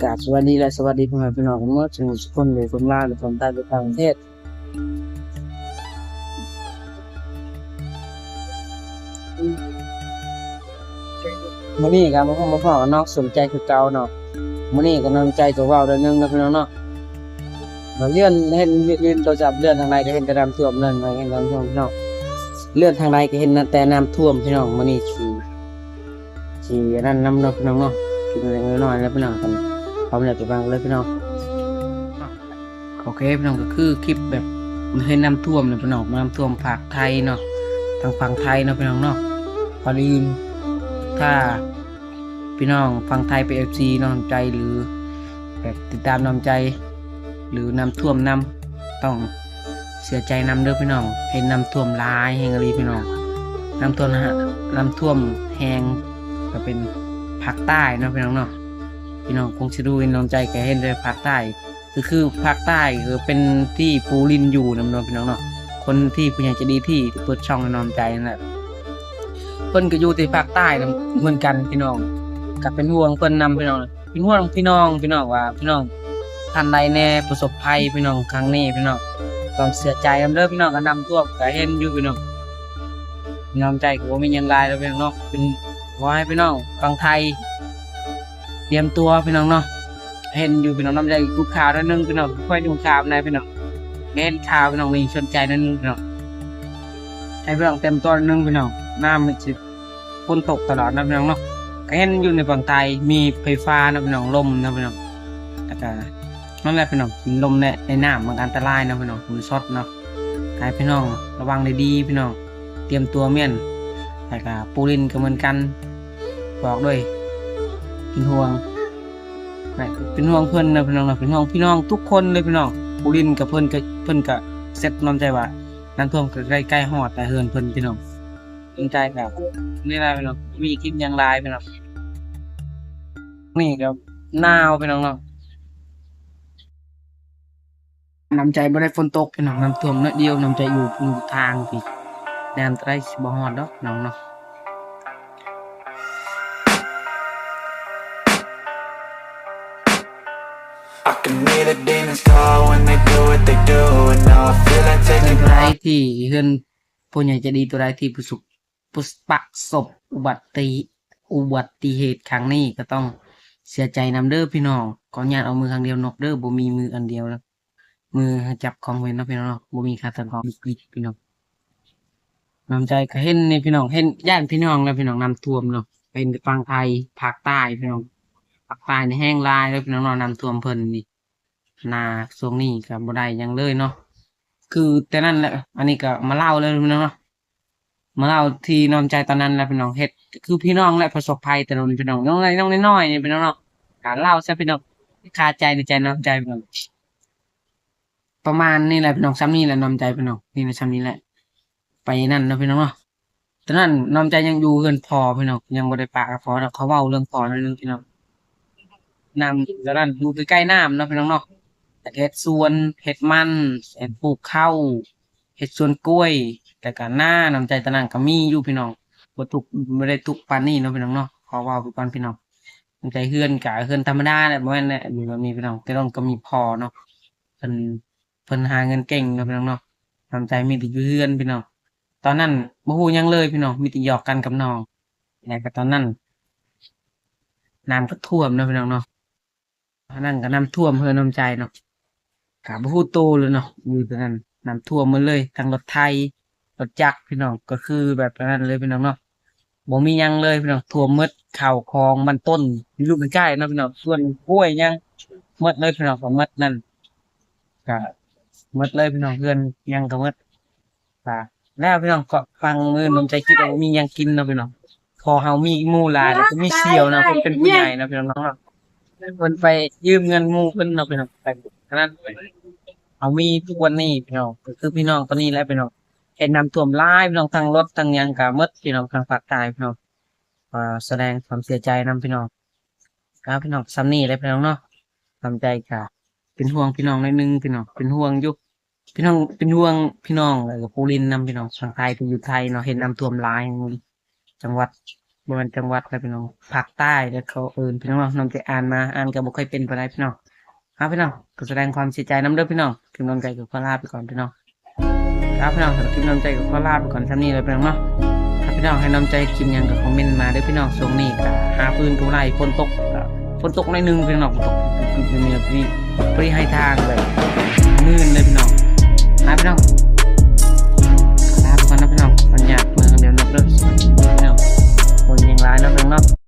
ກາບສະບາຍດີ ແລະ ສະຫວັດດີພໍ່ແມ່ພີ່ນ້ອງເໝິດສູ່ທຸກຄົນ ເລີຍຄົນລາວ ຫຼື ຄົນໄທ ຫຼື ຕ່າງປະເທດ. ມື້ນີ້ກໍມາພົບມາພໍ້ກັບນ້ອງສົມໃຈຄືເກົ່າເນາະ. ມື້ນີ້ກໍນ້ອງໃຈກໍເວົ້າໜ້ອຍໜຶ່ງເນາະພີ່ນ້ອງເນາະ. ເລື່ອນ ເຫັນຫຼິ້ນໂທລະສັບ ເລື່ອນທາງໃດກໍເຫັນແຕ່ນ້ຳຖ້ວມ ເລື່ອນທາງໃດເຫັນນ້ຳຖ້ວມ ເລື່ອນທາງໃດກໍເຫັນແຕ່ນ້ຳຖ້ວມພີ່ນ້ອງ. ມື້ນີ້ຊິ ຊິອັນນັ້ນນຳເນາະພີ່ນ້ອງເນາະ ກິນເລັກໆນ້ອຍໆແລ້ວພີ່ນ້ອງ ພ້ອມແລ້ວໄປເບິ່ງເລີຍພີ່ນ້ອງ. ໂອເຄພີ່ນ້ອງ ກໍຄືຄລິບແບບເຫັນນ້ຳຖ້ວມເນາະພີ່ນ້ອງ ນ້ຳຖ້ວມພາກໄທເນາະ ທາງຝັ່ງໄທເນາະພີ່ນ້ອງເນາະ. ກ່ອນອື່ນ ຖ້າພີ່ນ້ອງຝັ່ງໄທເປັນເອັຟຊີນ້ອງໃຈ ຫຼື ແບບຕິດຕາມນ້ອງໃຈ ຫຼື ນ້ຳຖ້ວມນຳ ຕ້ອງເສຍໃຈນຳເດີພີ່ນ້ອງ. ເຫັນນ້ຳຖ້ວມຫຼາຍແຮງອີ່ຫຼີພີ່ນ້ອງ ນ້ຳຖ້ວມ ນ້ຳຖ້ວມແຮງ ກໍເປັນພາກໃຕ້ເນາະພີ່ນ້ອງເນາະ. ພີ່ນ້ອງຄົງຊິຮູ້ ນ້ອງໃຈກໍເຫັນແຕ່ພາກໃຕ້ ກໍຄືພາກໃຕ້ ກໍເປັນທີ່ປູລິນຢູ່ນຳເນາະພີ່ນ້ອງເນາະ. ຄົນທີ່ຜູ້ໃຫຍ່ໃຈດີທີ່ເປີດຊ່ອງໃຫ້ນ້ອງໃຈນັ້ນແຫຼະ ເພິ່ນກໍຢູ່ທີ່ພາກໃຕ້ນຳເໝືອນກັນພີ່ນ້ອງ. ກໍເປັນຫ່ວງເພິ່ນນຳພີ່ນ້ອງ ເປັນຫ່ວງພີ່ນ້ອງ ພີ່ນ້ອງວ່າ ພີ່ນ້ອງທ່ານໃດແດ່ປະສົບໄພພີ່ນ້ອງ ຄັ້ງນີ້ພີ່ນ້ອງ ຕ້ອງເສຍໃຈນຳເດີພີ່ນ້ອງ. ກໍນ້ຳຖ້ວມກໍເຫັນຢູ່ພີ່ນ້ອງ ນ້ອງໃຈກໍບໍ່ມີຫຍັງຫຼາຍດອກພີ່ນ້ອງເນາະ. ເປັນ ຂໍໃຫ້ພີ່ນ້ອງຝັ່ງໄທຕຽມຕົວພີ່ນ້ອງເນາະ. ເຫັນຢູ່ພີ່ນ້ອງ ນ້ອງໃຈກຸບຂ່າວໜ້ອຍໜຶ່ງພີ່ນ້ອງ ຄ່ອຍດູຂ່າວນຳພີ່ນ້ອງ ເຫັນຂ່າວພີ່ນ້ອງນີ້ສົນໃຈໜ້ອຍໜຶ່ງພີ່ນ້ອງ ໃຫ້ພີ່ນ້ອງຕຽມຕົວໜ້ອຍໜຶ່ງພີ່ນ້ອງ. ນ້ຳມັນຊິ ຝົນຕົກຕະຫຼອດເນາະພີ່ນ້ອງເນາະ. ກໍເຫັນຢູ່ໃນຝັ່ງໃຕ້ມີໄຟຟ້າເນາະພີ່ນ້ອງ ລົມເນາະພີ່ນ້ອງ. ແລ້ວກໍນັ້ນແຫຼະພີ່ນ້ອງ ກິນລົມແດ່ ໃນນ້ຳມັນກໍອັນຕະລາຍເນາະພີ່ນ້ອງ ມັນຊັອດເນາະ. ໃຫ້ພີ່ນ້ອງລະວັງດີໆພີ່ນ້ອງ ຕຽມຕົວແມ່ນ. ແລ້ວກໍປູລິນກໍເໝືອນກັນ ບອກເລີຍ ເປັນຫ່ວງ ເປັນຫ່ວງເພິ່ນເນາະພີ່ນ້ອງເນາະ ເປັນຫ່ວງພີ່ນ້ອງທຸກຄົນເລີຍພີ່ນ້ອງ. ປູລິນກັບເພິ່ນກໍ ເພິ່ນກໍເຊັດນ້ອງໃຈວ່າ ນ້ຳຖ້ວມກໍໃກ້ໆຮອດແຕ່ເຮືອນເພິ່ນພີ່ນ້ອງ. ສົນໃຈກໍນີ້ລະພີ່ນ້ອງ ມີຄລິບຫຍັງຫຼາຍພີ່ນ້ອງ. ນີ້ກໍໜາວພີ່ນ້ອງເນາະ ນ້ຳໃຈບໍ່ໄດ້ຝົນຕົກພີ່ນ້ອງ ນ້ຳຖ້ວມໜ້ອຍດຽວ. ນ້ຳໃຈຢູ່ ຢູ່ທາງທີ່ ແນມໄດ້ຊິບໍ່ຮອດດອກພີ່ນ້ອງເນາະ. I can hear the demons call when they do what they do, and now I feel like taking ເຮືອນໃດທີ່ ເຮືອນຜູ້ໃຫຍ່ໃຈດີຕົວໃດທີ່ປະສົບ ປະ ປະສົບອຸບັດຕິ ອຸບັດຕິເຫດຄັ້ງນີ້ ກໍຕ້ອງເສຍໃຈນຳເດີພີ່ນ້ອງ. ຂໍອະນຸຍາດເອົາມືຂ້າງດຽວນົບເດີ ບໍ່ມີມືອັນດຽວ ມືຈັບຂອງເຫັນເນາະພີ່ນ້ອງເນາະ ບໍ່ມີຂາຕັ້ງຂອງອີກພີ່ນ້ອງ. ນ້ຳໃຈກໍເຫັນນີ້ພີ່ນ້ອງ ເຫັນ ຢ້ານພີ່ນ້ອງແລ້ວພີ່ນ້ອງ ນ້ຳຖ້ວມເນາະ. ເຫັນແຕ່ຝັ່ງໄທ ພາກໃຕ້ພີ່ນ້ອງ ພາກໃຕ້ນີ້ແຮງຫຼາຍເດີພີ່ນ້ອງເນາະ ນ້ຳຖ້ວມເພິ່ນນີ້. ນາຊ່ວງນີ້ກໍບໍ່ໄດ້ຫຍັງເລີຍເນາະ ຄືແຕ່ນັ້ນແຫຼະ. ອັນນີ້ກໍມາເລົ່າເລີຍພີ່ນ້ອງເນາະ ມາເລົ່າທີ່ນ້ອງໃຈຕອນນັ້ນແຫຼະພີ່ນ້ອງ ເຮັດຄືພີ່ນ້ອງແຫຼະ ປະສົບໄພແຕ່ດົນພີ່ນ້ອງ ນ້ອງນ້ອຍໆນີ້ພີ່ນ້ອງເນາະ. ກະເລົ່າຊະພີ່ນ້ອງ ຄາໃຈໃນໃຈນ້ອງໃຈພີ່ນ້ອງ. ປະມານນີ້ແຫຼະພີ່ນ້ອງ ສ່ຳນີ້ແຫຼະນ້ອງໃຈພີ່ນ້ອງ ນີ້ແຫຼະ ສ່ຳນີ້ແຫຼະ ໄປນັ້ນເນາະພີ່ນ້ອງເນາະ. ຕອນນັ້ນນ້ອງໃຈຍັງຢູ່ເຮືອນພໍ່ພີ່ນ້ອງ ຍັງບໍ່ໄດ້ປະກັບພໍ່ດອກ ເຂົາເວົ້າເລື່ອງພໍ່ໜ້ອຍໜຶ່ງພີ່ນ້ອງ. ນ້ຳ ຕອນນັ້ນຢູ່ໃກ້ໆນ້ຳເນາະພີ່ນ້ອງເນາະ ແລ້ວກໍເຮັດສວນ ເຮັດມັນ ເຮັດປູກເຂົ້າ ເຮັດສວນກ້ວຍ ແລ້ວກໍນາ ນ້ອງໃຈຕອນນັ້ນກໍມີຢູ່ພີ່ນ້ອງ ບໍ່ທຸກ ບໍ່ໄດ້ທຸກປານນີ້ເນາະພີ່ນ້ອງເນາະ. ຂໍເວົ້າໄປກ່ອນພີ່ນ້ອງ ນ້ອງໃຈເຮືອນກໍເຮືອນທຳມະດາແຫຼະ ບໍ່ແມ່ນແຫຼະ ຢູ່ແບບນີ້ພີ່ນ້ອງ ແຕ່ນ້ອງກໍມີພໍ່ເນາະ ເພິ່ນ ເພິ່ນຫາເງິນເກັ່ງເນາະພີ່ນ້ອງເນາະ. ນ້ອງໃຈມີແຕ່ຢູ່ເຮືອນພີ່ນ້ອງ ຕອນນັ້ນບໍ່ຮູ້ຫຍັງເລີຍພີ່ນ້ອງ ມີແຕ່ຫຍອກກັນກັບນ້ອງ. ແລ້ວກໍຕອນນັ້ນນ້ຳກໍຖ້ວມເນາະພີ່ນ້ອງເນາະ ອັນນັ້ນກໍນ້ຳຖ້ວມເຮືອນນ້ອງໃຈເນາະ ກໍບໍ່ຮູ້ໂຕເລີຍເນາະ ຢູ່ຕອນນັ້ນນ້ຳຖ້ວມໝົດເລີຍ ທັງລົດໄຖ ລົດຈັກພີ່ນ້ອງ ກໍຄືແບບນັ້ນເລີຍພີ່ນ້ອງເນາະ. ບໍ່ມີຫຍັງເລີຍພີ່ນ້ອງ ຖ້ວມໝົດ ເຂົ້າຂອງມັນຕົ້ນ ຢູ່ໃກ້ໆເນາະພີ່ນ້ອງ ສວນກ້ວຍຫຍັງໝົດເລີຍພີ່ນ້ອງ ກໍໝົດນັ້ນ ກໍໝົດເລີຍພີ່ນ້ອງ ເຮືອນຫຍັງກໍໝົດ. ກໍແລ້ວພີ່ນ້ອງ ກໍຟັງມື້ນ້ອງໃຈຄິດວ່າບໍ່ມີຫຍັງກິນເນາະພີ່ນ້ອງ ພໍເຮົາມີໝູ່ຫຼາຍແລ້ວກໍມີສ່ຽວນະ ເພິ່ນເປັນຜູ້ໃຫຍ່ເນາະພີ່ນ້ອງເນາະ ເພິ່ນໄປຢືມເງິນໝູ່ເພິ່ນເນາະພີ່ນ້ອງ ໄປອັນນັ້ນ ເຮົາມີທຸກວັນນີ້ພີ່ນ້ອງ ກໍຄືພີ່ນ້ອງຕອນນີ້ແຫຼະພີ່ນ້ອງ. ເຫັນນ້ຳຖ້ວມຫຼາຍພີ່ນ້ອງ ທັງລົດທັງຫຍັງກໍໝົດພີ່ນ້ອງ ທາງພາກໃຕ້ພີ່ນ້ອງ ກໍສະແດງຄວາມເສຍໃຈນຳພີ່ນ້ອງ. ກໍພີ່ນ້ອງ ສ່ຳນີ້ແຫຼະພີ່ນ້ອງເນາະ ນ້ອງໃຈກໍເປັນຫ່ວງພີ່ນ້ອງໜ້ອຍໜຶ່ງພີ່ນ້ອງ ເປັນຫ່ວງຢູ່ ພີ່ນ້ອງ ເປັນຫ່ວງພີ່ນ້ອງ ແລ້ວກໍຜູ້ຫຼິ້ນນຳພີ່ນ້ອງ ທາງໄທ ທີ່ຢູ່ໄທເນາະ ເຫັນນ້ຳຖ້ວມຫຼາຍ ຈັງຫວັດ ບໍ່ແມ່ນຈັງຫວັດແລ້ວພີ່ນ້ອງ ພາກໃຕ້ເດ້ເຂົາເອີ້ນ ພີ່ນ້ອງເນາະ. ນ້ອງໃຈອ່ານມາ ອ່ານກໍບໍ່ຄ່ອຍເປັນປານໃດພີ່ນ້ອງ. ເອົາ ພີ່ນ້ອງ ກໍສະແດງຄວາມເສຍໃຈນຳເດີພີ່ນ້ອງ. ຄລິບນ້ອງໃຈກໍຂໍລາໄປກ່ອນພີ່ນ້ອງ. ເອົາ ພີ່ນ້ອງ ສຳລັບຄລິບນ້ອງໃຈກໍຂໍລາໄປກ່ອນຊ່ຳນີ້ເດີພີ່ນ້ອງເນາະ. ຖ້າພີ່ນ້ອງໃຫ້ນ້ອງໃຈຄລິບຫຍັງກໍຄອມເມັນມາເດີພີ່ນ້ອງ. ຊ່ວງນີ້ກໍຫາຟືນກໍບໍ່ໄດ້ ຝົນຕົກ ກໍຝົນຕົກໜ້ອຍໜຶ່ງພີ່ນ້ອງ ຕົກກຶກໆ ນີ້ ພໍດີໃຫ້ທາງເລີຍ ມື່ນເລີຍພີ່ນ້ອງ. ເອົາ ພີ່ນ້ອງ ລາໄປກ່ອນເນາະພີ່ນ້ອງ. ຂໍອະນຸຍາດເມືອເດີນອກເດີພີ່ນ້ອງ ບໍ່ມີຫຍັງຫຼາຍເນາະພີ່ນ້ອງເນາະ.